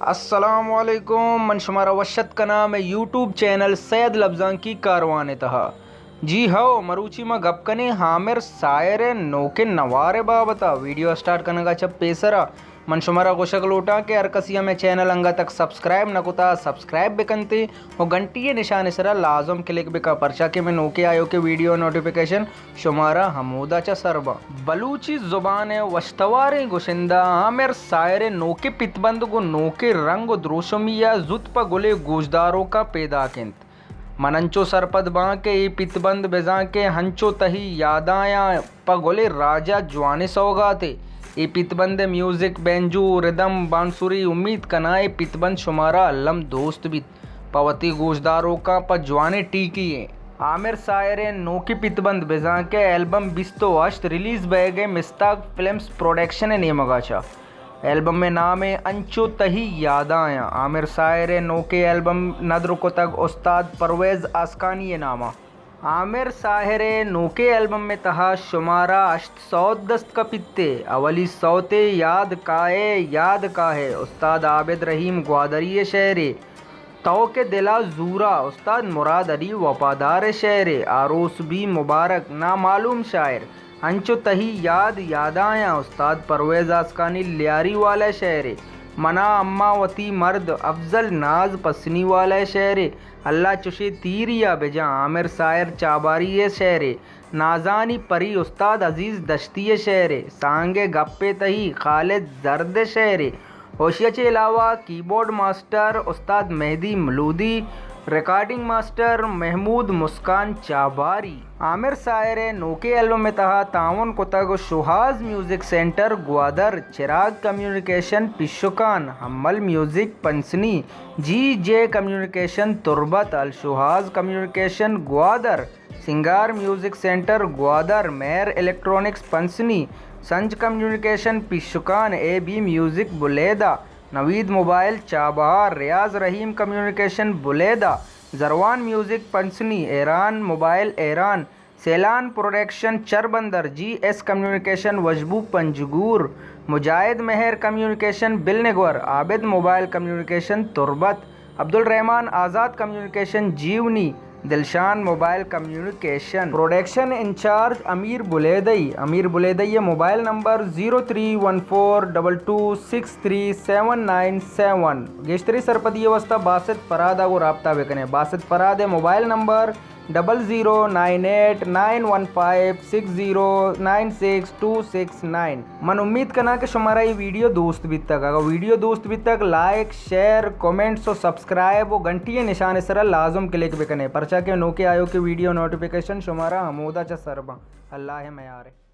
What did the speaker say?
السلام علیکم، من شمارا وش اتک کناں مئے یوٹیوب چینل سید لبزانکی کاروان ءِ تہا۔ جی ہو، مروچی ما گپ کنیں عامر ساحر ءِ نوکیں نوار ءِ بابت ءَ۔ ویڈیو ءِ سٹارٹ کنگ ءَ چہ پیسر ءَ من شمارا گوشگ لوٹاں کہ ہر کسی ءَ مئے چینل انگت تک سبسکرائب نہ کتا، سبسکرائب بہ کنت ءُ گھنٹی ءِ نشان ءِ سرا لازم کلک بکا، پرچا کہ مئے نوکیں آیوکیں ویڈیو ءِ نوٹیفیکیشن شمارا ہمودا چہ سر باں۔ بلوچی زبان ءِ وشتواریں گشندہ عامر ساحر ءِ نوکیں پتبند گوں نوکیں رنگ ءُ دروشمی ءَ زوت پہ گلیں گوشداروکاں پیداک انت۔ من انچو سرپد باں کہ اے پتبند بزاں کہ انچو تہی یادایاں پہ گلیں راج ءَ جوانیں سوگاتے۔ اے پتبند ءِ میوزک، بینجو، ردم، بانسری، امیت کناں اے پتبند شمارا الم دوست بیت۔ پہ وتی گوشداروکاں پہ جوانیں ٹیکی ایں۔ عامر ساحر ءِ نوکیں پتبند بزاں کہ البم بیست ءُ ہشت ریلیز بئیگ ءَ مستاگ فلمز پروڈکشن ءِ نیمگ ءَ چہ۔ البم ءِ نام ءَ انچو تہی یادایاں۔ عامر ساحر ءِ نوکیں البم ندر کتگ استاد پرویز آسکانی ءِ نام ءَ۔ عامر ساحر ءِ نوکیں البم ءِ تہا شمارا ہشت سوت دست کپیت۔ اولی سوتے یاد کاہے، یاد کاہے، استاد عابد رحیم گوادری ءِ شعرے۔ تو کہ دل ءَ زورا، استاد مراد علی وفادار ءِ شعرے۔ آروس بی مبارک، نامعلوم شاعر۔ انچو تہی یاد یادایاں، استاد پرویز آسکانی لیاری والا ءِ شعرے۔ منا اماں وتی مرد، افضل ناز پسنی والا ءِ شعرے۔ اللہ چشیں تیری ءَ بجاں، عامر ساحر چابہاری ءِ شعرے۔ نازانی پری، استاد عزیز دشتی ءِ شعرے۔ سانگ ءِ گپ ءَ تہی، خالد زرد ءِ شعرے۔ ءُ ایشی ءَ چہ علاوہ کیبورڈ ماسٹر استاد مہدی ملودی، ریکارڈنگ ماسٹر محمود مسکان چابہاری۔ عامر ساحر ءِ نوکیں البم ءِ تہا تعاون کتگ شوہاز میوزک سینٹر گوادر، چراگ کمیونیکیشن پیشکان، حمل میوزک پنسنی، جی جے کمیونیکیشن تربت، الشوہاز کمیونیکیشن گوادر، سنگار میوزک سینٹر گوادر، مہر الیکٹرانکس پنسنی، سنج کمیونیکیشن پیشکان، A B music Buleda, Naveed mobile Chabahar, Riaz Rahim communication Buleda, Zarwan music Pasni, Iran mobile Iran, سیلان پروڈکشن چربندر، جی ایس کمیونیکیشن وشبو پنجگور، مجاہد مہر کمیونیکیشن بلنگور، Abid mobile communication Turbat, Abdulrehman Azad communication Jiwani, Dilshan mobile communication. Production incharge Amir بلیدئی۔ امیر بلیدئی ءِ mobile number zero three one four double two six three seven nine seven. گیشتری سرپدی ءِ واستہ باسط فرہاد ءَ گوں رابطہ بہ کن ئے۔ باسط فرہاد ءِ mobile number double zero nine eight nine one five six zero nine six two six nine. من امیت کناں کہ شمارا اے ویڈیو دوست بیتگ۔ اگاں ویڈیو دوست بیتگ، لائک، شیئر، کمنٹس ءُ سبسکرائب ءُ گھنٹی ءِ نشان ءِ سرا لازم کلک بہ کن ئے، پرچا کہ نوکیں آیوکیں ویڈیو ءِ نوٹیفیکیشن شمارا ہمودا چہ سر باں۔ اللہ ءِ میار ءَ۔